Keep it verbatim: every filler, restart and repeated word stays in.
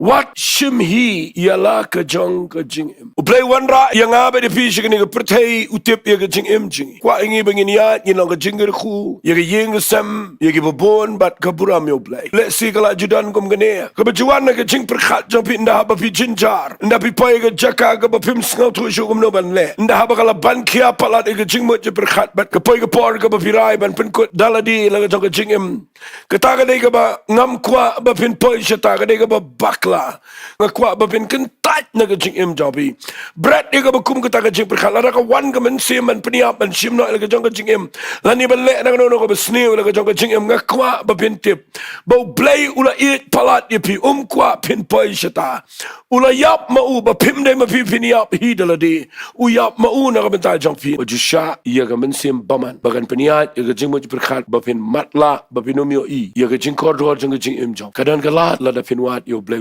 wat shim hi ïa la ka jong ka jingim. U Blei u wanrah ïa nga bad ïa phi sha kane ka pyrthei, u tip ïa ka jingim jong ngi. Kwah ïa ngi ba ngin ïaid, ngin long ka jingkyrkhu ïa ka ïing ka sem, ïa kiba bun bad ka burom ïa U Blei. Lehse ka la ju don kum kane kaba ju wan na ka jingpyrkhat jong phi, ynda haba phi jynjar, ynda phi poi ka jaka kaba phim sngewthuh shuh kumno ban leh, ynda haba ka la ban khia palat ïa ka jingmut jingpyrkhat bad ka poi ka por kaba phi rai ban pynkut da lade la ka jong ka jingim. Kata ka dei kaba ngam kwah ba phin poi shata, ka dei kaba bakla. Nga kwah ba phin kyntait na ka jingim jong phi. Bret ïa kaba kum kata ka jingpyrkhat. Lada ka wan ka mynsiem ban pynïap, ban shim noh ïa la ka jong ka jingim, lane ban leh na kano kano kaba sniew ïa la ka jong ka jingim, nga kwah ba phin tip ba U Blei u la ïeit palat ïa phi, um kwah phin poi shata. U la ïap ma u, ba phim dei ma phi phin ïap hi da lade. U ïap ma u na ka bynta jong phi. Ba ju shah ïa ka mynsiem bymman ba kan pynïaid ïa ka jingmut jingpyrkhat, ba phin matlah, ba phin ym ïohi ïa ka jingkordor jong ka jingim jong. Ka don ka lad lada phin wad ïa U Blei.